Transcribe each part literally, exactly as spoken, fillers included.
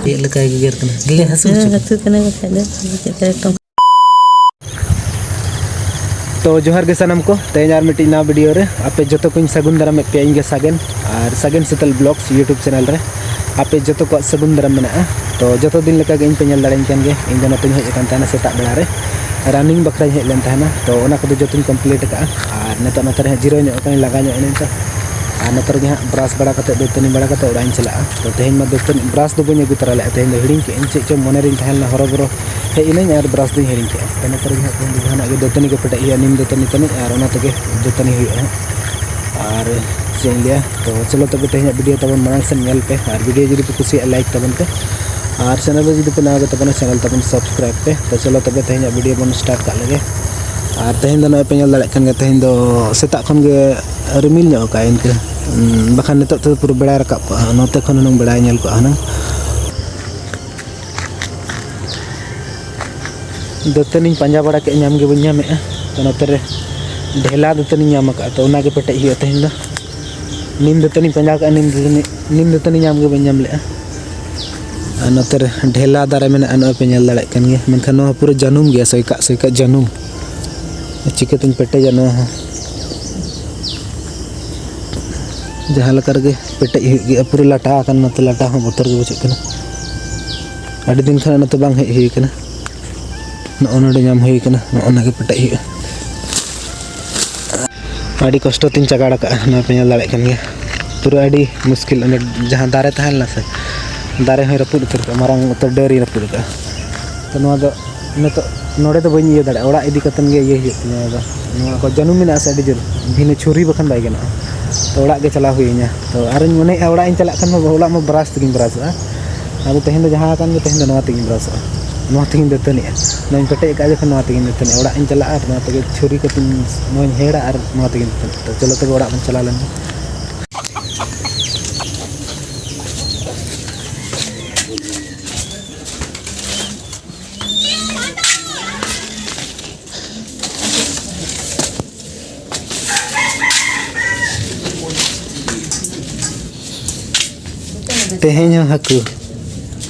ᱪᱮᱫ ᱞᱮᱠᱟᱭ ᱜᱮᱜᱮᱨ ᱠᱟᱱᱟ? ᱜᱮᱜᱮᱨ ᱦᱟᱹᱥᱩ ᱦᱚᱪᱚ ᱠᱟᱱᱟ᱾ ᱦᱟᱹᱥᱩ ᱠᱟᱱᱟ ᱵᱟᱠᱷᱟᱡ ᱫᱚ ᱪᱮᱫ ᱞᱮᱠᱟ ᱮᱠᱫᱚᱢ᱾ ᱛᱚ ᱡᱚᱦᱟᱨ ᱜᱮ ᱥᱟᱱᱟᱢ ᱠᱚ, ᱛᱮᱦᱮᱧ ᱟᱨ ᱢᱤᱫᱴᱤᱡ ᱱᱟᱣᱟ ᱵᱷᱤᱰᱤᱭᱳ ᱨᱮ ᱟᱯᱮ ᱡᱚᱛᱚ ᱠᱚᱧ ᱥᱟᱹᱜᱩᱱ ᱫᱟᱨᱟᱢᱮᱫ ᱯᱮᱭᱟ᱾ ᱤᱧ ᱜᱮ ᱥᱟᱜᱮᱱ, ᱟᱨ ᱥᱟᱜᱮᱱ ᱥᱤᱛᱟᱹᱞ ᱵᱞᱚᱜᱥ YouTube ᱪᱮᱱᱮᱞ ᱨᱮ ᱟᱯᱮ ᱡᱚᱛᱚ ᱠᱚᱣᱟᱜ ᱥᱟᱹᱜᱩᱱ ᱫᱟᱨᱟᱢ ᱢᱮᱱᱟᱜᱼᱟ᱾ ᱛᱚ ᱡᱚᱛᱚ ᱫᱤᱱ ᱞᱮᱠᱟ ᱜᱮ ᱤᱧ ᱯᱮ ᱧᱮᱞ ᱫᱟᱲᱮᱧ ᱠᱟᱱ ᱜᱮ, ᱤᱧ ᱫᱚ ᱱᱚᱛᱮᱧ ᱦᱮᱡ ᱟᱠᱟᱱ ᱛᱟᱦᱮᱱᱟ ᱥᱮᱛᱟᱜ ᱵᱮᱲᱟ ᱨᱮ, ᱨᱟᱱᱤᱝ ᱵᱟᱠᱷᱨᱟᱧ ᱦᱮᱡ ᱞᱮᱱ ᱛᱟᱦᱮᱱᱟ᱾ ᱛᱚ ᱚᱱᱟ ᱠᱚᱫᱚ ᱡᱚᱛᱚᱧ ᱠᱚᱢᱯᱞᱤᱴ ᱟᱠᱟᱫᱼᱟ, ᱟᱨ ᱱᱤᱛᱚᱜ ᱱᱚᱛᱮ ᱨᱮ ᱦᱟᱸᱜ ᱡᱤᱨᱟᱹᱣ ᱧᱚᱜ ᱟᱠᱟᱱᱟᱧ, ᱞᱟᱸᱜᱟ ᱧᱚᱜ ᱮᱱᱟᱧ᱾ ᱛᱚ ᱟᱨ ᱱᱚᱛᱮ ᱨᱮᱜᱮ ᱦᱟᱸᱜ ᱵᱨᱟᱥ ᱵᱟᱲᱟ ᱠᱟᱛᱮ, ᱫᱟᱹᱛᱟᱹᱱᱤ ᱵᱟᱲᱟ ᱠᱟᱛᱮ ᱚᱲᱟᱜ ᱤᱧ ᱪᱟᱞᱟᱜᱼᱟ᱾ ᱛᱚ ᱛᱮᱦᱮᱧ ᱢᱟ ᱫᱟᱹᱛᱟᱹᱱᱤ, ᱵᱨᱟᱥ ᱫᱚ ᱵᱟᱹᱧ ᱟᱹᱜᱩ ᱛᱚᱨᱟ ᱞᱮᱫᱼᱟ, ᱛᱮᱦᱮᱧ ᱫᱚ ᱦᱤᱲᱤᱧ ᱠᱮᱫᱼᱟᱹᱧ, ᱪᱮᱫ ᱪᱚᱝ ᱢᱚᱱᱮ ᱨᱤᱧ ᱛᱟᱦᱮᱸ ᱞᱮᱱᱟ, ᱦᱚᱨᱚᱵᱚᱨᱚ ᱦᱮᱡ ᱮᱱᱟᱹᱧ ᱟᱨ ᱵᱨᱟᱥ ᱫᱚᱧ ᱦᱤᱲᱤᱧ ᱠᱮᱫᱼᱟ᱾ ᱛᱚ ᱱᱚᱛᱮ ᱨᱮᱜᱮ ᱦᱟᱸᱜ ᱛᱮᱦᱮᱧ ᱫᱚ ᱡᱟᱦᱟᱱᱟᱜ ᱜᱮ ᱫᱟᱹᱛᱟᱹᱱᱤ ᱠᱚ ᱯᱮᱴᱮᱡ ᱦᱩᱭᱩᱜᱼᱟ, ᱱᱤᱢ ᱫᱟᱹᱛᱟᱹᱱᱤ ᱛᱟᱹᱱᱤᱡ, ᱟᱨ ᱚᱱᱟ ᱛᱮᱜᱮ ᱫᱟᱹᱛᱟᱹᱱᱤ ᱦᱩᱭᱩᱜᱼᱟ ᱦᱟᱸᱜ᱾ ᱟᱨ ᱪᱮᱫ ᱤᱧ ᱞᱟᱹᱭᱟ, ᱛᱚ ᱪᱚᱞᱚ ᱛᱚᱵᱮ ᱛᱮᱦᱮᱧᱟᱜ ᱵᱷᱤᱰᱤᱭᱳ ᱛᱟᱵᱚᱱ ᱢᱟᱲᱟᱝ ᱥᱮᱫ ᱧᱮᱞ ᱯᱮ, ᱟᱨ ᱵᱷᱤᱰᱤᱭᱳ ᱡᱩᱫᱤ ᱯᱮ ᱠᱩᱥᱤᱭᱟᱜᱼᱟ, ᱞᱟᱭᱤᱠ ᱛᱟᱵᱚᱱ ᱯᱮ, ᱟᱨ ᱪᱮᱱᱮᱞ ᱨᱮ ᱡᱩᱫᱤ ᱯᱮ ᱱᱟᱣᱟ ᱜᱮ ᱛᱟᱵᱚᱱᱟ, ᱪᱮᱱᱮᱞ ᱛᱟᱵᱚᱱ ᱥᱟᱵᱥᱠᱨᱟᱭᱤᱵᱽ ᱯᱮ᱾ ᱛᱚ ᱪᱚᱞᱚ ᱛᱚᱵᱮ ᱛᱮᱦᱮᱧᱟᱜ ᱵᱷᱤᱰᱤᱭᱳ ᱵᱚᱱ ᱥᱴᱟᱨᱴ ᱠᱟᱜ ᱞᱮᱜᱮ᱾ ᱟᱨ ᱛᱮᱦᱮᱧ ᱫᱚ ᱱᱚᱜᱼᱚᱭ ᱯᱮ ᱧᱮᱞ ᱫᱟᱲᱮᱭᱟᱜ ᱠᱟᱱ ᱜᱮᱭᱟ, ᱛᱮᱦᱮᱧ ᱫᱚ ᱥᱮᱛᱟᱜ ᱠᱷᱚᱱ ᱜᱮ ᱨᱤᱢᱤᱞ ᱧᱚᱜ ᱟᱠᱟᱫᱼᱟᱭ ᱤᱱᱠᱟᱹ, ᱩᱸ, ᱵᱟᱠᱷᱟᱱ ᱱᱤᱛᱚᱜ ᱛᱮᱫᱚ ᱯᱩᱨᱟᱹ ᱵᱮᱲᱟᱭ ᱨᱟᱠᱟᱵ ᱠᱚᱜᱼᱟ, ᱱᱚᱛᱮ ᱠᱷᱚᱱ ᱦᱩᱱᱟᱹᱝ ᱵᱮᱲᱟᱭ ᱧᱮᱞ ᱠᱚᱜᱼᱟ ᱦᱩᱱᱟᱹᱝ᱾ ᱫᱟᱹᱛᱟᱹᱱᱤᱧ ᱯᱟᱸᱡᱟ ᱵᱟᱲᱟ ᱠᱮᱫᱼᱟ, ᱧᱟᱢ ᱜᱮ ᱵᱟᱹᱧ ᱧᱟᱢᱮᱫᱼᱟ᱾ ᱛᱚ ᱱᱚᱛᱮ ᱨᱮ ᱰᱷᱮᱞᱟ ᱫᱟᱹᱛᱟᱹᱱᱤᱧ ᱧᱟᱢ ᱟᱠᱟᱫᱼᱟ, ᱛᱚ ᱚᱱᱟᱜᱮ ᱯᱮᱴᱮᱡ ᱦᱩᱭᱩᱜᱼᱟ ᱛᱮᱦᱮᱧ ᱫᱚ᱾ ᱱᱤᱢ ᱫᱟᱹᱛᱟᱹᱱᱤᱧ ᱯᱟᱸᱡᱟ ᱠᱟᱜᱼᱟ, ᱱᱤᱢ ᱫᱟᱹᱛᱟᱹᱱᱤ, ᱱᱤᱢ ᱫᱟᱹᱛᱟᱹᱱᱤ ᱧᱟᱢ ᱜᱮ ᱵᱟᱹᱧ ᱧᱟᱢ ᱞᱮᱫᱼᱟ᱾ ᱟᱨ ᱱᱚᱛᱮ ᱨᱮ ᱰᱷᱮᱞᱟ ᱫᱟᱨᱮ ᱢᱮᱱᱟᱜᱼᱟ, ᱱᱚᱜᱼᱚᱭ ᱯᱮ ᱧᱮᱞ ᱫᱟᱲᱮᱭᱟᱜ ᱠᱟᱱ ᱜᱮᱭᱟ, ᱢᱮᱱᱠᱷᱟᱱ ᱱᱚᱣᱟ ᱯᱩᱨᱟᱹ ᱡᱟᱹᱱᱩᱢ ᱜᱮᱭᱟ, ᱥᱚᱭᱠᱟᱜ ᱥᱚᱭᱠᱟᱜ ᱡᱟᱹᱱᱩᱢ᱾ ᱪᱤᱠᱟᱹᱛᱤᱧ ᱯᱮᱴᱮᱡᱟ ᱱᱚᱣᱟ ᱦᱚᱸ? ᱡᱟᱦᱟᱸ ᱞᱮᱠᱟ ᱨᱮᱜᱮ ᱯᱮᱴᱮᱡ ᱦᱩᱭᱩᱜ ᱜᱮᱭᱟ, ᱯᱩᱨᱟᱹ ᱞᱟᱴᱟ ᱟᱠᱟᱱ, ᱱᱚᱛᱮ ᱞᱟᱴᱟ ᱦᱚᱸ ᱵᱚᱛᱚᱨ ᱜᱮ ᱵᱩᱡᱷᱟᱹᱜ ᱠᱟᱱᱟ᱾ ᱟᱹᱰᱤ ᱫᱤᱱ ᱠᱷᱚᱱ ᱱᱚᱛᱮ ᱵᱟᱝ ᱦᱮᱡ ᱦᱩᱭ ᱠᱟᱱᱟ᱾ ᱱᱚᱜᱼᱚ ᱱᱚᱰᱮ ᱧᱟᱢ ᱦᱩᱭ ᱠᱟᱱᱟ, ᱱᱚᱜᱼᱚ ᱱᱚᱰᱮ ᱯᱮᱴᱮᱡ ᱦᱩᱭᱩᱜᱼᱟ᱾ ᱟᱹᱰᱤ ᱠᱚᱥᱴᱚ ᱛᱤᱧ ᱪᱟᱜᱟᱲ ᱟᱠᱟᱫᱼᱟ, ᱱᱚᱣᱟ ᱯᱮ ᱧᱮᱞ ᱫᱟᱲᱮᱭᱟᱜ ᱠᱟᱱ ᱜᱮᱭᱟ᱾ ᱯᱩᱨᱟᱹ ᱟᱹᱰᱤ ᱢᱩᱥᱠᱤᱞ, ᱚᱸᱰᱮ ᱡᱟᱦᱟᱸ ᱫᱟᱨᱮ ᱛᱟᱦᱮᱸ ᱞᱮᱱᱟ ᱥᱮ, ᱫᱟᱨᱮ ᱦᱚᱸᱭ ᱨᱟᱹᱯᱩᱫ ᱩᱛᱟᱹᱨ ᱠᱟᱜᱼᱟ, ᱢᱟᱨᱟᱝ ᱩᱛᱟᱹᱨ ᱰᱟᱹᱨᱤᱧ ᱨᱟᱹᱯᱩᱫ ᱟᱠᱟᱫᱼᱟ᱾ ᱛᱚ ᱱᱚᱣᱟ ᱫᱚ ᱱᱤᱛᱚᱜ ᱱᱚᱰᱮ ᱫᱚ ᱵᱟᱹᱧ ᱤᱭᱟᱹ ᱫᱟᱲᱮᱭᱟᱜᱼᱟ, ᱚᱲᱟᱜ ᱤᱫᱤ ᱠᱟᱛᱮᱫ ᱜᱮ ᱤᱭᱟᱹ ᱦᱩᱭᱩᱜ ᱛᱤᱧᱟᱹ᱾ ᱟᱫᱚ ᱱᱚᱣᱟ ᱠᱚ ᱡᱟᱹᱱᱩᱢ ᱢᱮᱱᱟᱜᱼᱟ ᱥᱮ ᱟᱹᱰᱤ ᱡᱳᱨ, ᱵᱷᱤᱱᱟᱹ ᱪᱷᱩᱨᱤ ᱵᱟᱠᱷᱟᱱ ᱵᱟᱭ ᱜᱟᱱᱚᱜᱼᱟ᱾ ᱛᱚ ᱚᱲᱟᱜ ᱜᱮ ᱪᱟᱞᱟᱣ ᱦᱩᱭ ᱤᱧᱟ᱾ ᱛᱚ ᱟᱨᱤᱧ ᱢᱚᱱᱮᱭᱮᱫᱼᱟ ᱚᱲᱟᱜ ᱤᱧ ᱪᱟᱞᱟᱜ ᱠᱷᱟᱱ ᱢᱟ ᱚᱲᱟᱜ ᱢᱟ ᱵᱨᱟᱥ ᱛᱮᱜᱮᱧ ᱵᱨᱟᱥᱚᱜᱼᱟ᱾ ᱟᱫᱚ ᱛᱮᱦᱮᱧ ᱫᱚ ᱡᱟᱦᱟᱸ ᱟᱠᱟᱱ ᱜᱮ, ᱛᱮᱦᱮᱧ ᱫᱚ ᱱᱚᱣᱟ ᱛᱮᱜᱮᱧ ᱵᱨᱟᱥᱚᱜᱼᱟ, ᱱᱚᱣᱟ ᱛᱮᱜᱮᱧ ᱫᱟᱹᱛᱟᱹᱱᱤᱜᱼᱟ᱾ ᱱᱚᱣᱟᱧ ᱯᱮᱴᱮᱡ ᱟᱠᱟᱫ ᱡᱚᱠᱷᱚᱱ ᱱᱚᱣᱟ ᱛᱮᱜᱮᱧ ᱫᱟᱹᱛᱟᱹᱱᱤᱜᱼᱟ᱾ ᱚᱲᱟᱜ ᱤᱧ ᱪᱟᱞᱟᱜᱼᱟ ᱟᱨ ᱱᱚᱣᱟ ᱛᱮᱜᱮ ᱪᱷᱩᱨᱤ ᱠᱚᱛᱮᱧ, ᱱᱚᱣᱟᱧ ᱦᱮᱲᱟ ᱟᱨ ᱱᱚᱣᱟ ᱛᱮᱜᱮᱧ ᱫᱟᱹᱛᱟᱹᱱᱤᱜᱼᱟ᱾ ᱛᱚ ᱪᱚᱞᱚ ᱛᱚᱵᱮ ᱚᱲᱟᱜ ᱵᱚᱱ ᱪᱟᱞᱟᱣ ᱞᱮᱱ ᱜᱮ᱾ ᱛᱮᱦᱮᱧ ᱦᱚᱸ ᱦᱟᱹᱠᱩ᱾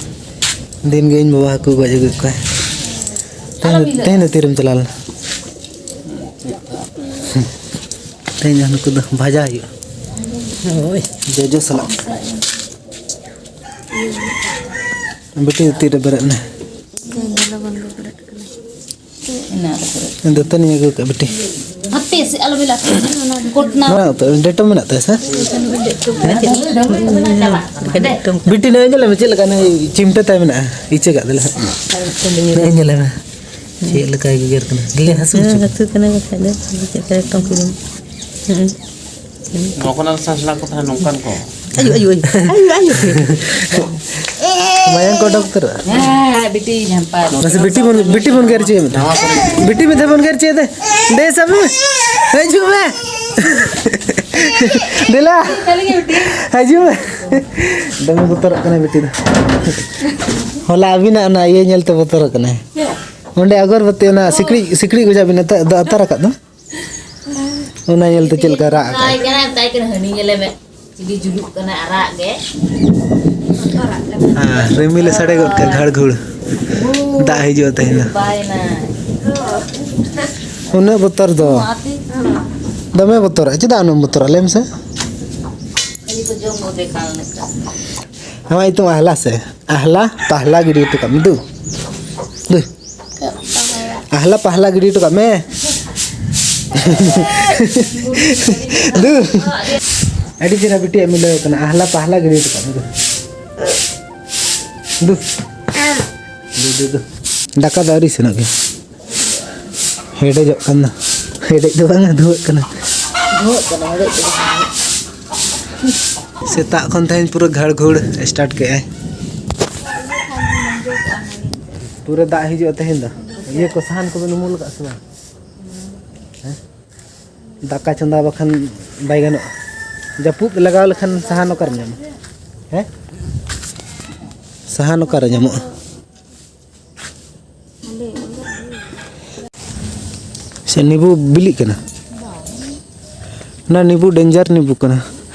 ᱫᱤᱱ ᱜᱮ ᱤᱧ ᱵᱟᱵᱟ ᱦᱟᱹᱠᱩ ᱜᱚᱡ ᱟᱹᱜᱩᱭᱮᱫ ᱠᱚᱣᱟ᱾ ᱛᱮᱦᱮᱧ ᱫᱚ, ᱛᱮᱦᱮᱧ ᱫᱚ ᱛᱤᱨᱮᱢ ᱪᱟᱞᱟᱣ ᱞᱮᱱᱟ? ᱛᱮᱦᱮᱧ ᱫᱚ ᱱᱩᱠᱩ ᱫᱚ ᱵᱷᱟᱡᱟ ᱦᱩᱭᱩᱜᱼᱟ᱾ ᱦᱳᱭ᱾ ᱡᱚᱡᱚ ᱥᱟᱞᱟᱜ᱾ ᱵᱤᱴᱤ ᱫᱚ ᱛᱤᱨᱮ ᱵᱮᱨᱮᱫ ᱮᱱᱟ? ᱛᱮᱦᱮᱧ ᱫᱚ ᱞᱚᱜᱚᱱ ᱜᱮ ᱵᱮᱨᱮᱫ ᱠᱟᱱᱟᱭ᱾ ᱫᱟᱹᱛᱟᱹᱱᱤ ᱟᱹᱜᱩ ᱠᱟᱜ ᱵᱤᱴᱤ᱾ ᱦᱟᱯᱮ ᱥᱮ ᱟᱞᱚ ᱵᱮᱞᱟ᱾ ᱠᱚᱴᱱᱟ᱾ ᱢᱮᱱᱟᱜ ᱩᱛᱟᱹᱨ, ᱰᱮᱴᱚᱞ ᱢᱮᱱᱟᱜ ᱛᱟᱭᱟ ᱥᱮ? ᱵᱤᱴᱤ, ᱱᱚᱜᱼᱚᱭ ᱧᱮᱞ ᱢᱮ, ᱪᱮᱫ ᱞᱮᱠᱟ ᱱᱩᱭ ᱪᱤᱢᱴᱟᱹ ᱛᱟᱭ ᱢᱮᱱᱟᱜᱼᱟ, ᱤᱪᱟᱹᱜᱟᱜ ᱫᱚ ᱦᱟᱸᱜ᱾ ᱱᱚᱜᱼᱚᱭ ᱧᱮᱞ ᱢᱮ, ᱪᱮᱫ ᱞᱮᱠᱟᱭ ᱜᱮᱜᱮᱨ ᱠᱟᱱᱟ᱾ ᱞᱟᱹᱭ ᱦᱟᱹᱥᱩ ᱦᱮᱸ, ᱦᱚᱪᱚ᱾ ᱦᱟᱹᱥᱩ ᱠᱟᱱᱟ ᱵᱟᱠᱷᱟᱡ ᱫᱚ, ᱪᱮᱫ ᱞᱮᱠᱟ ᱰᱮᱴᱚᱞ ᱠᱤᱨᱤᱧ? ᱦᱮᱸ᱾ ᱱᱚᱝᱠᱟᱱᱟᱜ ᱥᱟᱥᱲᱟ ᱠᱚ ᱛᱟᱦᱮᱸ ᱱᱚᱝᱠᱟᱱ ᱠᱚ᱾ ᱟᱭᱳ, ᱟᱭᱳ, ᱟᱭᱳ᱾ ᱟᱭᱳ, ᱟᱭᱳ᱾ ᱢᱟᱭᱟᱝ ᱠᱚ ᱚᱰᱚᱠ ᱩᱛᱟᱹᱨᱚᱜᱼᱟ᱾ ᱦᱮᱸ, ᱵᱤᱴᱤ ᱡᱷᱟᱢᱯᱟ᱾ ᱢᱟᱥᱮ ᱵᱤᱴᱤ ᱵᱚᱱ, ᱵᱤᱴᱤ ᱵᱚᱱ ᱜᱮᱨ ᱦᱚᱪᱚᱭᱮ ᱢᱮ᱾ ᱵᱤᱴᱤ ᱢᱤᱫ ᱫᱷᱟᱣ ᱵᱚᱱ ᱜᱮᱨ ᱦᱚᱪᱚᱭᱮ ᱛᱮ᱾ ᱫᱮ ᱥᱟᱵ ᱢᱮ᱾ ᱦᱤᱡᱩᱜ ᱢᱮ᱾ ᱫᱮᱞᱟ᱾ ᱦᱤᱡᱩᱜ ᱢᱮ᱾ ᱫᱚᱢᱮ ᱵᱚᱛᱚᱨᱚᱜ ᱠᱟᱱᱟᱭ ᱵᱤᱴᱤ ᱫᱚ᱾ ᱦᱚᱞᱟ ᱟᱹᱵᱤᱱᱟᱜ ᱚᱱᱟ ᱤᱭᱟᱹ ᱧᱮᱞᱛᱮ ᱵᱚᱛᱚᱨᱚᱜ ᱠᱟᱱᱟᱭ᱾ ᱚᱸᱰᱮ ᱚᱜᱚᱨᱵᱟᱹᱛᱤ, ᱚᱱᱟ ᱥᱤᱠᱲᱤᱡ, ᱥᱤᱠᱲᱤᱡ ᱜᱚᱡᱟᱜ ᱵᱤᱱ ᱟᱛᱟ-, ᱫᱚ ᱟᱛᱟᱨ ᱟᱠᱟᱫ ᱫᱚ᱾ ᱚᱱᱟ ᱧᱮᱞᱛᱮ ᱪᱮᱫ ᱞᱮᱠᱟ ᱨᱟᱜ ᱟᱠᱟᱫ᱾ ᱢᱮᱛᱟᱭ ᱠᱟᱱᱟ, ᱢᱮᱛᱟᱭ ᱠᱟᱱᱟ, ᱦᱟᱹᱱᱤ ᱧᱮᱞᱮ ᱢᱮ, ᱪᱤᱞᱤ ᱡᱩᱞᱩᱜ ᱠᱟᱱᱟ ᱟᱨᱟᱜ ᱜᱮ᱾ ᱟᱨ ᱨᱤᱢᱤᱞ ᱮ ᱥᱟᱰᱮ ᱜᱚᱫ ᱠᱟᱜᱼᱟ, ᱜᱷᱟᱲ ᱜᱷᱩᱲ᱾ ᱫᱟᱜ ᱦᱤᱡᱩᱜᱼᱟ ᱛᱮᱦᱮᱧ ᱫᱚ᱾ ᱵᱟᱭᱱᱟ᱾ ᱩᱱᱟᱹᱜ ᱵᱚᱛᱚᱨ ᱫᱚ᱾ ᱫᱚᱢᱮ ᱵᱚᱛᱚᱨᱚᱜᱼᱟ᱾ ᱪᱮᱫᱟᱜ ᱩᱱᱟᱹᱜ ᱵᱚᱛᱚᱨᱚᱜᱼᱟ? ᱞᱟᱹᱭ ᱢᱮᱥᱮ᱾ ᱠᱷᱟᱹᱞᱤ ᱠᱚ ᱡᱚᱢ ᱜᱚᱫᱮ ᱠᱟᱱ ᱞᱮᱠᱟ᱾ ᱟᱢᱟᱜ ᱧᱩᱛᱩᱢ ᱟᱦᱞᱟ ᱥᱮ? ᱟᱦᱞᱟ, ᱯᱟᱦᱞᱟ ᱜᱤᱰᱤ ᱦᱚᱴᱚ ᱠᱟᱜ ᱢᱮ᱾ ᱫᱩ᱾ ᱫᱩ᱾ ᱟᱦᱞᱟ ᱯᱟᱦᱞᱟ ᱜᱤᱰᱤ ᱦᱚᱴᱚ ᱠᱟᱜ ᱢᱮ᱾ ᱫᱩ᱾ ᱟᱹᱰᱤ ᱪᱮᱦᱨᱟ ᱵᱤᱴᱤᱭᱟᱜ ᱢᱤᱞᱟᱹᱣ ᱠᱟᱱᱟ᱾ ᱟᱦᱞᱟ ᱯᱟᱦᱞᱟ ᱜᱤᱰᱤ ᱦᱚᱴᱚ ᱠᱟᱜ ᱢᱮ᱾ ᱫᱩ᱾ ᱫᱩ᱾ ᱫᱩ, ᱫᱩ, ᱫᱩ᱾ ᱫᱟᱠᱟ ᱫᱚ ᱟᱹᱣᱨᱤ ᱤᱥᱤᱱᱚᱜ ᱜᱮ᱾ ᱦᱮᱰᱮᱡᱚᱜ ᱠᱟᱱᱟ᱾ ᱦᱮᱰᱮᱡ ᱫᱚ ᱵᱟᱝᱟ, ᱫᱷᱩᱣᱟᱹᱜ ᱠᱟᱱᱟ᱾ ᱫᱷᱩᱣᱟᱹᱜ ᱠᱟᱱᱟ, ᱦᱮᱰᱮᱡ ᱫᱚ ᱵᱟᱝ᱾ ᱥᱮᱛᱟᱜ ᱠᱷᱚᱱ ᱛᱮᱦᱮᱧ ᱯᱩᱨᱟᱹ ᱜᱷᱟᱲ ᱜᱷᱩᱲ start ᱠᱮᱜᱼᱟᱭ᱾ ᱯᱩᱨᱟᱹ ᱫᱟᱜ ᱦᱤᱡᱩᱜᱼᱟ ᱛᱮᱦᱮᱧ ᱫᱚ᱾ ᱤᱭᱟᱹ ᱠᱚ, ᱥᱟᱦᱟᱱ ᱠᱚᱵᱮᱱ ᱩᱢᱩᱞ ᱟᱠᱟᱫ ᱥᱮ ᱵᱟᱝ? ᱦᱮᱸ? ᱫᱟᱠᱟ ᱪᱚᱸᱫᱟ ᱵᱟᱠᱷᱟᱱ ᱵᱟᱭ ᱜᱟᱱᱚᱜᱼᱟ᱾ ᱡᱟᱹᱯᱩᱫ ᱞᱟᱜᱟᱣ ᱞᱮᱠᱷᱟᱱ ᱥᱟᱦᱟᱱ ᱚᱠᱟᱨᱮ ᱧᱟᱢᱟ? ᱦᱮᱸ? ᱥᱟᱦᱟᱱ ᱚᱠᱟᱨᱮ ᱧᱟᱢᱚᱜᱼᱟ? ᱥᱮ ᱱᱤᱵᱩ ᱵᱤᱞᱤᱜ ᱠᱟᱱᱟ? ᱚᱱᱟ ᱱᱤᱵᱩ danger ᱱᱤᱵᱩ ᱠᱟᱱᱟ᱾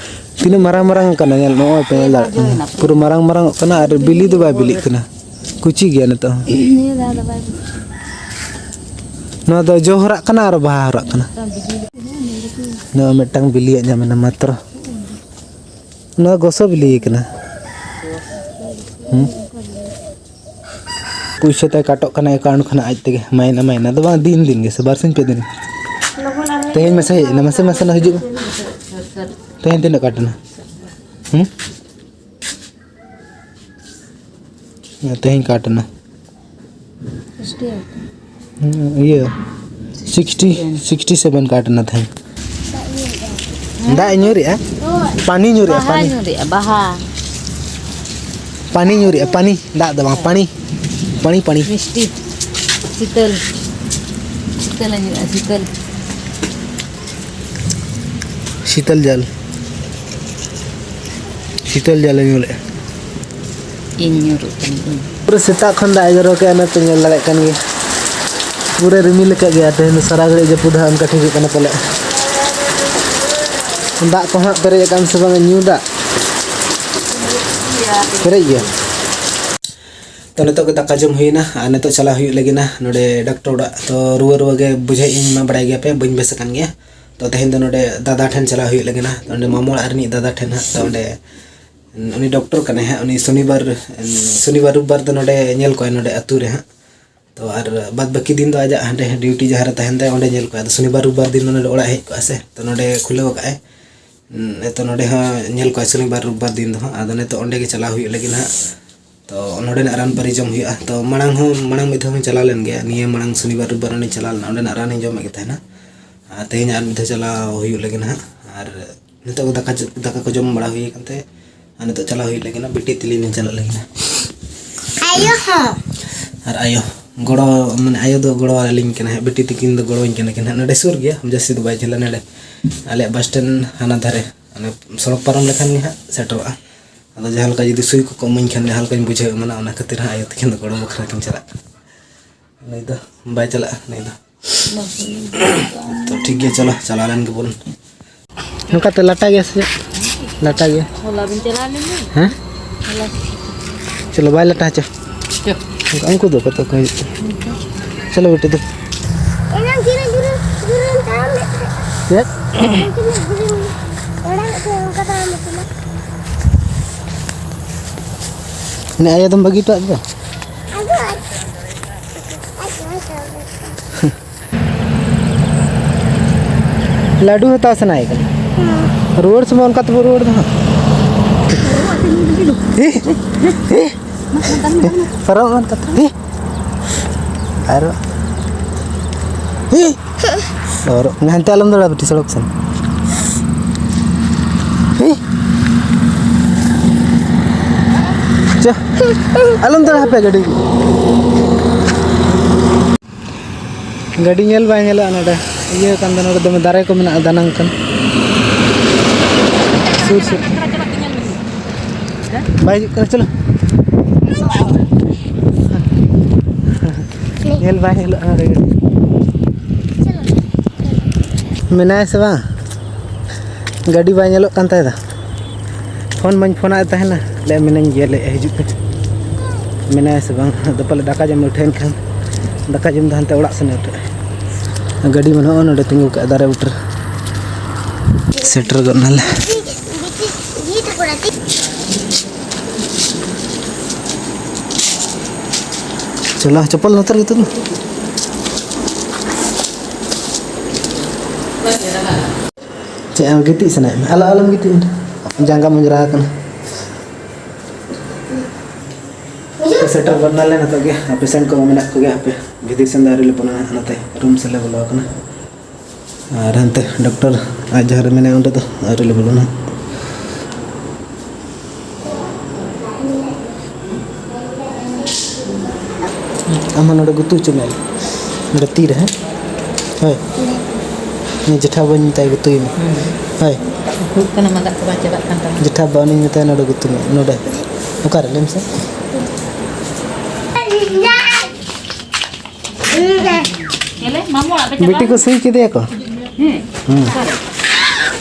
ᱛᱤᱱᱟᱹᱜ ᱢᱟᱨᱟᱝ ᱢᱟᱨᱟᱝ ᱠᱟᱱᱟ, ᱧᱮᱞ, ᱱᱚᱜᱼᱚᱭ ᱯᱮ ᱧᱮᱞ ᱫᱟᱲᱮᱭᱟᱜ ᱠᱟᱱᱟ, ᱯᱩᱨᱟᱹ ᱢᱟᱨᱟᱝ ᱢᱟᱨᱟᱝ ᱚᱜ ᱠᱟᱱᱟ ᱟᱨ ᱵᱤᱞᱤ ᱫᱚ ᱵᱟᱭ ᱵᱤᱞᱤᱜ ᱠᱟᱱᱟ, ᱠᱩᱪᱤ ᱜᱮᱭᱟ ᱱᱤᱛᱚᱜ ᱦᱚᱸ᱾ ᱱᱤᱭᱟᱹ ᱫᱷᱟᱣ ᱫᱚ ᱵᱟᱭ ᱵᱤᱞᱤᱜ ᱠᱟᱱᱟ᱾ ᱱᱚᱣᱟ ᱫᱚ ᱡᱚ ᱦᱚᱨᱟᱜ ᱠᱟᱱᱟ ᱟᱨ ᱵᱟᱦᱟ ᱦᱚᱨᱟᱜ ᱠᱟᱱᱟ᱾ ᱱᱚᱣᱟ ᱢᱤᱫᱴᱟᱝ ᱵᱤᱞᱤᱭᱟᱜ ᱧᱟᱢ ᱮᱱᱟ ᱢᱟᱛᱨᱚ᱾ ᱱᱚᱣᱟ ᱜᱚᱥᱚ ᱵᱤᱞᱤ ᱠᱟᱱᱟ᱾ ᱦᱩᱸ? ᱯᱩᱭᱥᱟᱹ ᱛᱟᱭ ᱠᱟᱴᱚᱜ ᱠᱟᱱᱟ ᱮᱠᱟᱣᱩᱱᱴ ᱠᱷᱚᱱᱟᱜ ᱟᱡ ᱛᱮᱜᱮ, ᱢᱟᱭᱱᱟ ᱢᱟᱭᱱᱟ ᱫᱚ ᱵᱟᱝ, ᱫᱤᱱ ᱫᱤᱱ ᱜᱮ ᱥᱮ ᱵᱟᱨ ᱥᱤᱧ ᱯᱮ ᱫᱤᱱ᱾ ᱛᱮᱦᱮᱧ ᱢᱟᱥᱮ ᱦᱮᱡ ᱮᱱᱟ, ᱢᱟᱥᱮ ᱢᱟᱥᱮ ᱱᱟ ᱦᱤᱡᱩᱜ ᱢᱮ᱾ ᱛᱮᱦᱮᱧ ᱛᱤᱱᱟᱹᱜ ᱠᱟᱴ ᱮᱱᱟ? ᱦᱩᱸ? ᱛᱮᱦᱮᱧ ᱠᱟᱴ ᱮᱱᱟ᱾ ᱤᱭᱟᱹ, ᱥᱤᱠᱥᱴᱤ, ᱥᱤᱠᱥᱴᱤ ᱥᱮᱵᱷᱮᱱ ᱠᱟᱴ ᱮᱱᱟ ᱛᱮᱦᱮᱧ᱾ ᱫᱟᱜ ᱮ ᱧᱩᱨᱮᱜᱼᱟ? ᱯᱟᱱᱤ ᱧᱩᱨᱮᱜᱼᱟ, ᱵᱟᱦᱟ ᱯᱟᱱᱤ᱾ ᱧᱩᱨᱮᱜᱼᱟ, ᱵᱟᱦᱟ᱾ ᱯᱟᱱᱤ ᱧᱩᱨᱮᱜᱼᱟ, ᱯᱟᱱᱤ᱾ ᱫᱟᱜ ᱫᱚ ᱵᱟᱝ, ᱯᱟᱱᱤ᱾ ᱯᱟᱱᱤ, ᱯᱟᱱᱤ᱾ ᱢᱤᱥᱴᱤ᱾ ᱥᱤᱛᱟᱹᱞ᱾ ᱥᱤᱛᱟᱹᱞ ᱧᱩᱨᱮᱜᱼᱟ, ᱥᱤᱛᱟᱹᱞ᱾ ᱥᱤᱛᱟᱹᱞ ᱡᱟᱞ᱾ ᱥᱤᱛᱟᱹᱞ ᱡᱟᱞᱮ ᱧᱩᱨᱮᱜᱼᱟ᱾ ᱤᱧ ᱧᱩᱨᱩᱜ ᱠᱟᱹᱱᱟᱹᱧ, ᱤᱧ᱾ ᱯᱩᱨᱟᱹ ᱥᱮᱛᱟᱜ ᱠᱷᱚᱱ ᱫᱟᱜ ᱮ ᱡᱚᱨᱚ ᱠᱮᱜᱼᱟ, ᱚᱱᱟᱛᱮ ᱧᱮᱞ ᱫᱟᱲᱮᱭᱟᱜ ᱠᱟᱱ ᱜᱮᱭᱟ᱾ ᱯᱩᱨᱟᱹ ᱨᱤᱢᱤᱞ ᱟᱠᱟᱫ ᱜᱮᱭᱟ, ᱛᱮᱦᱮᱧ ᱫᱚ ᱥᱟᱨᱟ ᱜᱷᱟᱹᱲᱤᱡ ᱡᱟᱹᱯᱩᱫ ᱦᱟᱸᱜ ᱚᱱᱠᱟ ᱴᱷᱤᱠᱚᱜ ᱠᱟᱱᱟ ᱯᱟᱞᱮ᱾ ᱫᱟᱜ ᱠᱚ ᱦᱟᱸᱜ ᱯᱮᱨᱮᱡ ᱟᱠᱟᱱ ᱥᱮ ᱵᱟᱝ, ᱧᱩ ᱫᱟᱜ? ᱯᱮᱨᱮᱡ ᱜᱮᱭᱟ᱾ ᱛᱚ, ᱱᱤᱛᱚᱜ ᱜᱮ ᱫᱟᱠᱟ ᱡᱚᱢ ᱦᱩᱭᱱᱟ ᱟᱨ ᱱᱤᱛᱚᱜ ᱪᱟᱞᱟᱣ ᱦᱩᱭᱩᱜ ᱞᱟᱹᱜᱤᱫ ᱱᱟ ᱱᱚᱰᱮ ᱰᱟᱠᱛᱟᱨ ᱚᱲᱟᱜ᱾ ᱛᱚ, ᱨᱩᱣᱟᱹ ᱨᱩᱣᱟᱹ ᱜᱮ ᱵᱩᱡᱷᱟᱹᱣᱮᱫ ᱤᱧ ᱢᱟ, ᱵᱟᱲᱟᱭ ᱜᱮᱭᱟ ᱯᱮ, ᱵᱟᱹᱧ ᱵᱮᱥ ᱟᱠᱟᱱ ᱜᱮᱭᱟ᱾ ᱛᱚ, ᱛᱮᱦᱮᱧ ᱫᱚ ᱱᱚᱰᱮ ᱫᱟᱫᱟ ᱴᱷᱮᱱ ᱪᱟᱞᱟᱣ ᱦᱩᱭᱩᱜ ᱞᱟᱹᱜᱤᱫ ᱱᱟ, ᱱᱚᱰᱮ ᱢᱟᱢᱚ ᱚᱲᱟᱜ ᱨᱤᱱᱤᱡ ᱫᱟᱫᱟ ᱴᱷᱮᱱ ᱦᱟᱸᱜ᱾ ᱛᱚ, ᱚᱸᱰᱮ ᱩᱱᱤ ᱰᱚᱠᱴᱚᱨ ᱠᱟᱱᱟᱭ ᱦᱟᱸᱜ, ᱩᱱᱤ ᱥᱚᱱᱤᱵᱟᱨ, ᱥᱚᱱᱤᱵᱟᱨ ᱨᱳᱵᱵᱟᱨ ᱫᱚ ᱱᱚᱰᱮ ᱧᱮᱞ ᱠᱚᱣᱟᱭ ᱱᱚᱰᱮ ᱟᱹᱛᱩ ᱨᱮ ᱦᱟᱸᱜ᱾ ᱛᱚ ᱟᱨ ᱵᱟᱫ ᱵᱟᱹᱠᱤ ᱫᱤᱱ ᱫᱚ ᱟᱡᱟᱜ ᱦᱟᱸᱰᱮ ᱰᱤᱭᱩᱴᱤ ᱡᱟᱦᱟᱸ ᱨᱮ ᱛᱟᱦᱮᱱ ᱛᱟᱭ ᱚᱸᱰᱮ ᱧᱮᱞ ᱠᱚᱣᱟᱭ᱾ ᱟᱫᱚ ᱥᱚᱱᱤᱵᱟᱨ ᱨᱳᱵᱵᱟᱨ ᱫᱤᱱ ᱫᱚ ᱱᱚᱰᱮ ᱚᱲᱟᱜ ᱦᱮᱡ ᱠᱚᱜᱼᱟ ᱥᱮ, ᱛᱚ ᱱᱚᱰᱮ ᱠᱷᱩᱞᱟᱹᱣ ᱟᱠᱟᱫ ᱟᱭ᱾ ᱦᱩᱸ, ᱛᱚ ᱱᱚᱰᱮ ᱦᱚᱸ ᱧᱮᱞ ᱠᱚᱣᱟᱭ ᱥᱚᱱᱤᱵᱟᱨ ᱨᱳᱵᱵᱟᱨ ᱫᱤᱱ ᱫᱚ ᱦᱟᱸᱜ᱾ ᱟᱫᱚ ᱱᱤᱛᱚᱜ ᱚᱸᱰᱮ ᱜᱮ ᱪᱟᱞᱟᱣ ᱦᱩᱭᱩᱜ ᱞᱟᱹᱜᱤᱫ ᱦᱟᱸᱜ᱾ ᱛᱚ ᱱᱚᱰᱮᱱᱟᱜ ᱨᱟᱱ ᱯᱟᱹᱨᱤ ᱡᱚᱢ ᱦᱩᱭᱩᱜᱼᱟ᱾ ᱛᱚ ᱢᱟᱲᱟᱝ ᱦᱚᱸ, ᱢᱟᱲᱟᱝ ᱢᱤᱫ ᱫᱷᱟᱣ ᱦᱚᱸᱧ ᱪᱟᱞᱟᱣ ᱞᱮᱱ ᱜᱮᱭᱟ, ᱱᱤᱭᱟᱹ ᱢᱟᱲᱟᱝ ᱥᱚᱱᱤᱵᱟᱨ ᱨᱳᱵᱵᱟᱨ ᱚᱸᱰᱮᱧ ᱪᱟᱞᱟᱣ ᱞᱮᱱᱟ, ᱚᱸᱰᱮᱱᱟᱜ ᱨᱟᱱᱤᱧ ᱡᱚᱢᱮᱫ ᱜᱮ ᱛᱟᱦᱮᱱᱟ᱾ ᱟᱨ ᱛᱮᱦᱮᱧ ᱟᱨ ᱢᱤᱫ ᱫᱷᱟᱣ ᱪᱟᱞᱟᱣ ᱦᱩᱭᱩᱜ ᱞᱟᱹᱜᱤᱫ ᱦᱟᱸᱜ᱾ ᱟᱨ ᱱᱤᱛᱚᱜ ᱫᱟᱠᱟ ᱡᱚ-, ᱫᱟᱠᱟ ᱠᱚ ᱡᱚᱢ ᱵᱟᱲᱟ ᱦᱩᱭ ᱟᱠᱟᱱ ᱛᱮ ᱟᱨ ᱱᱤᱛᱚᱜ ᱪᱟᱞᱟᱣ ᱦᱩᱭᱩᱜ ᱞᱟᱹᱜᱤᱫ ᱱᱟ, ᱵᱤᱴᱤ ᱛᱤᱞᱤ ᱞᱤᱧ ᱪᱟᱞᱟᱜ ᱞᱟᱹᱜᱤᱫ ᱱᱟ᱾ ᱟᱭᱳ ᱦᱚᱸ᱾ ᱟᱨ ᱟᱭᱳ, ᱜᱚᱲᱚ, ᱢᱟᱱᱮ ᱟᱭᱳ ᱫᱚ ᱜᱚᱲᱚ ᱟᱹᱞᱤᱧ ᱠᱟᱱᱟ ᱦᱟᱸᱜ, ᱵᱤᱴᱤ ᱛᱤᱠᱤᱱ ᱫᱚ ᱜᱚᱲᱚᱣᱟᱹᱧ ᱠᱟᱱᱟ ᱠᱤᱱ ᱦᱟᱸᱜ᱾ ᱱᱚᱰᱮ ᱥᱩᱨ ᱜᱮᱭᱟ, ᱡᱟᱹᱥᱛᱤ ᱫᱚ ᱵᱟᱭ ᱡᱷᱟᱹᱞᱟ, ᱱᱚᱰᱮ ᱟᱞᱮᱭᱟᱜ ᱵᱟᱥ ᱥᱴᱮᱱᱰ ᱦᱟᱱᱟ ᱫᱷᱟᱨᱮ, ᱢᱟᱱᱮ ᱥᱚᱲᱚᱠ ᱯᱟᱨᱚᱢ ᱞᱮᱠᱷᱟᱱ ᱜᱮ ᱦᱟᱸᱜ ᱥᱮᱴᱮᱨᱚᱜᱼᱟ᱾ ᱟᱫᱚ ᱡᱟᱦᱟᱸ ᱞᱮᱠᱟ ᱡᱩᱫᱤ ᱥᱩᱭ ᱠᱚᱠᱚ ᱤᱢᱟᱹᱧ ᱠᱷᱟᱱ ᱡᱟᱦᱟᱸ ᱞᱮᱠᱟᱧ ᱵᱩᱡᱷᱟᱹᱣ ᱮᱢᱟᱱᱟ, ᱚᱱᱟ ᱠᱷᱟᱹᱛᱤᱨ ᱦᱟᱸᱜ ᱟᱭᱳ ᱛᱤᱠᱤᱱ ᱫᱚ ᱜᱚᱲᱚ ᱵᱟᱠᱷᱨᱟ ᱠᱤᱱ ᱪᱟᱞᱟᱜ ᱠᱟᱱᱟ᱾ ᱱᱩᱭ ᱫᱚ ᱵᱟᱭ ᱪᱟᱞᱟᱜᱼᱟ, ᱱᱩᱭ ᱫᱚ᱾ ᱛᱚ ᱴᱷᱤᱠ ᱜᱮᱭᱟ, ᱪᱚᱞᱚ ᱪᱟᱞᱟᱣ ᱞᱮᱱ ᱜᱮᱵᱚᱱ᱾ ᱱᱚᱝᱠᱟᱛᱮ ᱞᱟᱴᱟ ᱜᱮᱭᱟ ᱥᱮ ᱪᱮᱫ? ᱞᱟᱴᱟ ᱜᱮᱭᱟ᱾ ᱦᱚᱞᱟ ᱵᱤᱱ ᱪᱟᱞᱟᱣ ᱞᱮᱱ ᱫᱚ? ᱦᱮᱸ? ᱦᱚᱞᱟ᱾ ᱪᱚᱞᱚ, ᱵᱟᱭ ᱞᱟᱴᱟ ᱦᱚᱪᱚ᱾ ᱪᱚ᱾ ᱩᱱᱠᱩ ᱫᱚ ᱠᱚᱛᱚ ᱠᱚ ᱦᱤᱡᱩᱜ ᱠᱟᱱᱟ᱾ ᱪᱚᱞᱚ ᱵᱮᱴᱤ ᱫᱩ᱾ ᱮᱱᱟᱝ ᱛᱤᱱᱟᱹᱜ ᱡᱷᱩᱨᱩ, ᱡᱷᱩᱨᱩᱢ ᱛᱟᱲᱟᱢ ᱞᱮᱫ ᱛᱟᱦᱮᱸᱫ? ᱪᱮᱫ? ᱮᱱᱟᱝ ᱛᱤᱱᱟᱹᱜ ᱡᱷᱩᱨᱩᱢ ᱛᱟᱲᱟᱢ ᱞᱮᱫ ᱛᱟᱦᱮᱸᱫ? ᱩᱱᱤ ᱟᱭᱳ ᱫᱚᱢ ᱵᱟᱹᱜᱤ ᱦᱚᱴᱚᱣᱟᱫ ᱫᱚ? ᱟᱫᱚ ᱟᱡ, ᱟᱡ, ᱟᱡ, ᱟᱡ, ᱟᱡ᱾ ᱞᱟᱹᱰᱩ ᱦᱟᱛᱟᱣ ᱥᱟᱱᱟᱭᱮ ᱠᱟᱱᱟ᱾ ᱦᱮᱸ᱾ ᱨᱩᱣᱟᱹᱲ ᱥᱚᱢᱚᱭ ᱚᱱᱠᱟ ᱛᱮᱵᱚ ᱨᱩᱣᱟᱹᱲ ᱫᱚ ᱦᱟᱸᱜ᱾ ᱦᱮ? ᱦᱮ? ᱯᱟᱨᱚᱢᱚᱜ ᱠᱟᱱ ᱠᱟᱛᱷᱟ᱾ ᱦᱮ? ᱟᱨ ᱦᱮ? ᱟᱨ ᱦᱟᱱᱛᱮ ᱟᱞᱚᱢ ᱫᱟᱹᱲᱟ ᱵᱤᱴᱤ ᱥᱚᱲᱚᱠ ᱥᱮᱱ᱾ ᱦᱮ? ᱪᱚ, ᱟᱞᱚᱢ ᱫᱟᱹᱲᱟ ᱦᱟᱯᱮ ᱜᱟᱹᱰᱤ᱾ ᱜᱟᱹᱰᱤ ᱧᱮᱞ ᱵᱟᱭ ᱧᱮᱞᱚᱜᱼᱟ ᱱᱚᱰᱮ᱾ ᱤᱭᱟᱹ ᱠᱟᱱ ᱫᱚ, ᱱᱚᱰᱮ ᱫᱚᱢᱮ ᱫᱟᱨᱮ ᱠᱚ ᱢᱮᱱᱟᱜᱼᱟ, ᱫᱟᱱᱟᱝ ᱠᱟᱱ᱾ ᱥᱩᱨ ᱥᱩᱨ᱾ ᱵᱟᱭ ᱦᱤᱡᱩᱜ ᱠᱟᱱᱟ, ᱪᱚᱞᱚ᱾ ᱧᱮᱞ ᱵᱟᱭ ᱧᱮᱞᱚᱜᱼᱟ ᱱᱚᱰᱮ ᱜᱟᱹᱰᱤ᱾ ᱢᱮᱱᱟᱭᱟ ᱥᱮ ᱵᱟᱝ? ᱜᱟᱹᱰᱤ ᱵᱟᱭ ᱧᱮᱞᱚᱜ ᱠᱟᱱ ᱛᱟᱭ ᱫᱚ᱾ ᱯᱷᱳᱱ ᱢᱟᱧ ᱯᱷᱳᱱᱟᱫ ᱛᱟᱦᱮᱱᱟ, ᱞᱟᱹᱭ ᱢᱮᱱᱟᱹᱧ ᱜᱮᱭᱟ, ᱞᱟᱹᱭ ᱦᱤᱡᱩᱜ ᱯᱮ᱾ ᱢᱮᱱᱟᱭᱟ ᱥᱮ ᱵᱟᱝ? ᱟᱫᱚ ᱯᱟᱞᱮ ᱫᱟᱠᱟ ᱡᱚᱢ ᱩᱴᱷᱟᱹᱭᱮᱱ ᱠᱷᱟᱱ, ᱫᱟᱠᱟ ᱡᱚᱢ ᱫᱚ ᱦᱟᱱᱛᱮ ᱚᱲᱟᱜ ᱥᱮᱱ ᱩᱴᱷᱟᱹᱜᱼᱟ᱾ ᱜᱟᱹᱰᱤ ᱢᱟ ᱱᱚᱜᱼᱚ ᱱᱚᱰᱮ ᱛᱤᱸᱜᱩ ᱠᱟᱜᱼᱟ ᱫᱟᱨᱮ ᱵᱩᱴᱟᱹ ᱨᱮ᱾ ᱥᱮᱴᱮᱨ ᱜᱚᱫ ᱱᱟᱞᱮ᱾ ᱪᱚᱞᱚ, ᱪᱚᱯᱚᱞ ᱱᱚᱛᱮ ᱨᱮᱜᱮ ᱛᱩᱫ ᱢᱮ᱾ ᱪᱮᱫ ᱮᱢ ᱜᱤᱛᱤᱡ ᱥᱟᱱᱟᱭᱮᱫ ᱢᱮ? ᱟᱞᱚ, ᱟᱞᱚᱢ ᱜᱤᱛᱤᱡ ᱚᱸᱰᱮ᱾ ᱡᱟᱸᱜᱟ ᱢᱚᱡᱽᱨᱟ ᱟᱠᱟᱱᱟ᱾ ᱥᱮᱴᱮᱨ ᱜᱚᱫ ᱱᱟᱞᱮ ᱱᱤᱛᱚᱜ ᱜᱮ᱾ ᱯᱮᱥᱮᱱᱴ ᱠᱚ ᱢᱮᱱᱟᱜ ᱠᱚᱜᱮᱭᱟ, ᱦᱟᱯᱮ ᱵᱷᱤᱛᱤᱨ ᱥᱮᱱ ᱫᱚ ᱟᱹᱣᱨᱤ ᱞᱮ ᱵᱚᱞᱚᱱᱟ, ᱱᱚᱛᱮ ᱨᱩᱢ ᱥᱮᱫ ᱞᱮ ᱵᱚᱞᱚ ᱟᱠᱟᱱᱟ᱾ ᱟᱨ ᱦᱟᱱᱛᱮ ᱰᱚᱠᱴᱚᱨ ᱟᱡ ᱡᱟᱦᱟᱸ ᱨᱮ ᱢᱮᱱᱟᱭᱟ, ᱚᱸᱰᱮ ᱫᱚ ᱟᱹᱣᱨᱤ ᱞᱮ ᱵᱚᱞᱚᱱᱟ᱾ ᱟᱢ ᱦᱚᱸ ᱱᱚᱰᱮ ᱜᱩᱛᱩ ᱦᱚᱪᱚ ᱢᱮ, ᱱᱚᱰᱮ ᱛᱤ ᱨᱮ, ᱦᱮᱸ? ᱦᱳᱭ᱾ ᱩᱱᱤ ᱡᱮᱴᱷᱟ ᱵᱟᱹᱧ ᱢᱮᱛᱟᱭ, ᱜᱩᱛᱩᱭ ᱢᱮ᱾ ᱦᱳᱭ᱾ ᱠᱷᱩᱜ ᱠᱟᱱᱟ, ᱢᱟᱸᱫᱟ ᱠᱚ ᱵᱟᱝ ᱪᱟᱵᱟᱜ ᱠᱟᱱ ᱛᱟᱢᱟ? ᱡᱮᱴᱷᱟ ᱵᱟ, ᱩᱱᱤᱧ ᱢᱮᱛᱟᱭᱟ, ᱱᱚᱰᱮ ᱜᱩᱛᱩ ᱢᱮ, ᱱᱚᱰᱮ᱾ ᱚᱠᱟᱨᱮ? ᱞᱟᱹᱭ ᱢᱮᱥᱮ᱾ ᱧᱮᱞᱮ, ᱢᱟᱢᱩ ᱚᱲᱟᱜ ᱯᱮ ᱪᱟᱞᱟᱣ ᱵᱤᱴᱤ ᱠᱚ ᱞᱮᱱᱟ? ᱥᱩᱭ ᱠᱮᱫᱮᱭᱟ ᱠᱚ? ᱦᱮᱸ᱾ ᱦᱮᱸ᱾ ᱚᱠᱟᱨᱮ?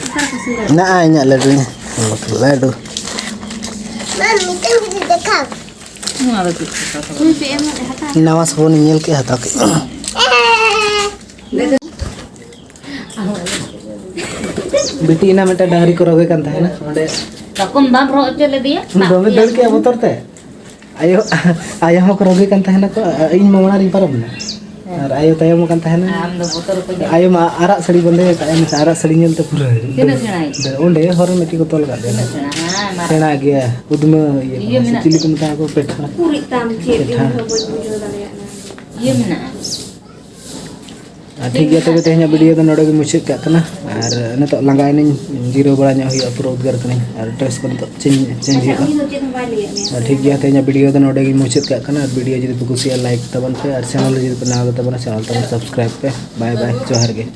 ᱚᱠᱟᱨᱮ ᱠᱚ ᱥᱩᱭ ᱞᱮᱫᱟ? ᱱᱟᱜᱼᱟ ᱤᱧᱟᱹᱜ ᱞᱟᱹᱰᱩ᱾ ᱞᱟᱹᱰᱩ᱾ ᱢᱟ, ᱢᱤᱫᱴᱮᱱ ᱡᱩᱫᱤ ᱫᱮᱠᱷᱟᱣ᱾ ᱱᱚᱣᱟ ᱫᱚ ᱪᱮᱫ ᱠᱚ ᱥᱟᱵᱚᱱ? ᱱᱟᱣᱟ ᱥᱟᱵᱚᱱᱤᱧ ᱧᱮᱞ ᱠᱮᱫᱼᱟ, ᱦᱟᱛᱟᱣ ᱠᱮᱫᱼᱟ᱾ ᱵᱤᱴᱤ, ᱮᱱᱟ ᱢᱤᱫᱴᱟᱝ ᱰᱟᱝᱨᱤ ᱠᱚ ᱨᱚᱜᱮ ᱠᱟᱱ ᱛᱟᱦᱮᱱᱟ ᱚᱸᱰᱮ᱾ ᱛᱚᱠᱷᱚᱱ ᱵᱟᱢ ᱨᱚᱜ ᱦᱚᱪᱚ ᱞᱮᱫᱮᱭᱟ? ᱫᱚᱢᱮ ᱫᱟᱹᱲ ᱠᱮᱫᱼᱟ ᱵᱚᱛᱚᱨ ᱛᱮ᱾ ᱟᱭᱳ, ᱟᱭᱳ ᱦᱚᱸᱠᱚ ᱨᱚᱜᱮ ᱠᱟᱱ ᱛᱟᱦᱮᱱᱟ ᱠᱚ, ᱤᱧ ᱢᱟ ᱢᱟᱲᱟᱝ ᱨᱤᱧ ᱯᱟᱨᱚᱢ ᱮᱱᱟ᱾ ᱦᱮᱸ᱾ ᱟᱨ ᱟᱭᱳ ᱛᱟᱭᱚᱢ ᱟᱠᱟᱱ ᱛᱟᱦᱮᱱᱟ᱾ ᱟᱢ ᱫᱚ ᱵᱚᱛᱚᱨ ᱠᱚ ᱧᱮᱞ ᱟᱭᱳ ᱢᱟ ᱟᱨᱟᱜ ᱥᱟᱹᱲᱤ ᱵᱟᱸᱫᱮ ᱟᱠᱟᱫ ᱟᱭ, ᱢᱮᱱᱠᱷᱟᱱ ᱟᱨᱟᱜ ᱥᱟᱹᱲᱤ ᱧᱮᱞᱛᱮ ᱯᱩᱨᱟᱹ ᱛᱤᱱᱟᱹᱜ ᱥᱮᱬᱟᱭᱤᱡ? ᱚᱸᱰᱮ ᱦᱚᱨ ᱨᱮ ᱢᱤᱫᱴᱤᱡ ᱠᱚ ᱛᱚᱞ ᱟᱠᱟᱫ ᱞᱮᱭᱟ᱾ ᱛᱤᱱᱟᱹᱜ ᱥᱮᱬᱟ? ᱦᱮᱸ, ᱢᱟᱨᱟᱝ᱾ ᱥᱮᱬᱟ ᱜᱮᱭᱟ, ᱩᱫᱽᱢᱟᱹ ᱤᱭᱟᱹ ᱤᱭᱟᱹ ᱠᱟᱱᱟ, ᱥᱮ ᱢᱮᱱᱟᱜ ᱪᱤᱞᱤ ᱠᱚ ᱛᱟᱠᱚᱣᱟ᱾ ᱢᱮᱛᱟ ᱠᱚᱣᱟ? ᱯᱮᱴᱷᱟ᱾ ᱩᱠᱩᱨᱤᱡ ᱛᱟᱢ ᱪᱮᱫ? ᱯᱮᱴᱷᱟ᱾ ᱤᱧ ᱦᱚᱸ ᱵᱟᱹᱧ ᱵᱩᱡᱷᱟᱹᱣ ᱫᱟᱲᱮᱭᱟᱜ ᱠᱟᱱᱟ᱾ ᱤᱭᱟᱹ ᱢᱮᱱᱟᱜᱼᱟ᱾ ᱟᱨ ᱴᱷᱤᱠ ᱜᱮᱭᱟ, ᱛᱚᱵᱮ ᱛᱮᱦᱮᱧᱟᱜ ᱵᱷᱤᱰᱤᱭᱳ ᱫᱚ ᱱᱚᱰᱮ ᱜᱮ ᱢᱩᱪᱟᱹᱫ ᱠᱟᱜ ᱠᱟᱱᱟ᱾ ᱟᱨ ᱱᱤᱛᱚᱜ ᱞᱟᱸᱜᱟᱭᱮᱱᱟᱹᱧ, ᱡᱤᱨᱟᱹᱣ ᱵᱟᱲᱟ ᱧᱚᱜ ᱦᱩᱭᱩᱜᱼᱟ, ᱯᱩᱨᱟᱹ ᱩᱫᱽᱜᱟᱹᱨ ᱠᱟᱹᱱᱟᱹᱧ᱾ ᱟᱨ ᱰᱨᱮᱥ ᱠᱚ ᱱᱤᱛᱚᱜ ᱪᱮᱧᱡᱽ, ᱪᱮᱧᱡᱽ ᱟᱪᱪᱷᱟ, ᱦᱩᱭᱩᱜᱼᱟ᱾ ᱩᱱᱤ ᱫᱚ ᱪᱮᱫ ᱦᱚᱸ ᱵᱟᱭ ᱞᱟᱹᱭᱟᱫ ᱢᱮᱭᱟ? ᱟᱨ ᱴᱷᱤᱠ ᱜᱮᱭᱟ, ᱛᱮᱦᱮᱧᱟᱜ ᱵᱷᱤᱰᱤᱭᱳ ᱫᱚ ᱱᱚᱰᱮ ᱜᱮᱧ ᱢᱩᱪᱟᱹᱫ ᱠᱟᱜ ᱠᱟᱱᱟ᱾ ᱟᱨ ᱵᱷᱤᱰᱤᱭᱳ ᱡᱩᱫᱤ ᱯᱮ ᱠᱩᱥᱤᱭᱟᱜᱼᱟ, ᱞᱟᱭᱤᱠ ᱛᱟᱵᱚᱱ ᱯᱮ, ᱟᱨ ᱪᱮᱱᱮᱞ ᱨᱮ ᱡᱩᱫᱤ ᱯᱮ ᱱᱟᱣᱟ ᱜᱮ ᱛᱟᱵᱚᱱᱟ, ᱪᱮᱱᱮᱞ ᱛᱟᱵᱚᱱ ᱥᱟᱵᱥᱠᱨᱟᱭᱤᱵᱽ ᱯᱮ᱾ ᱵᱟᱭ ᱵᱟᱭ, ᱡᱚᱦᱟᱨ ᱜᱮ᱾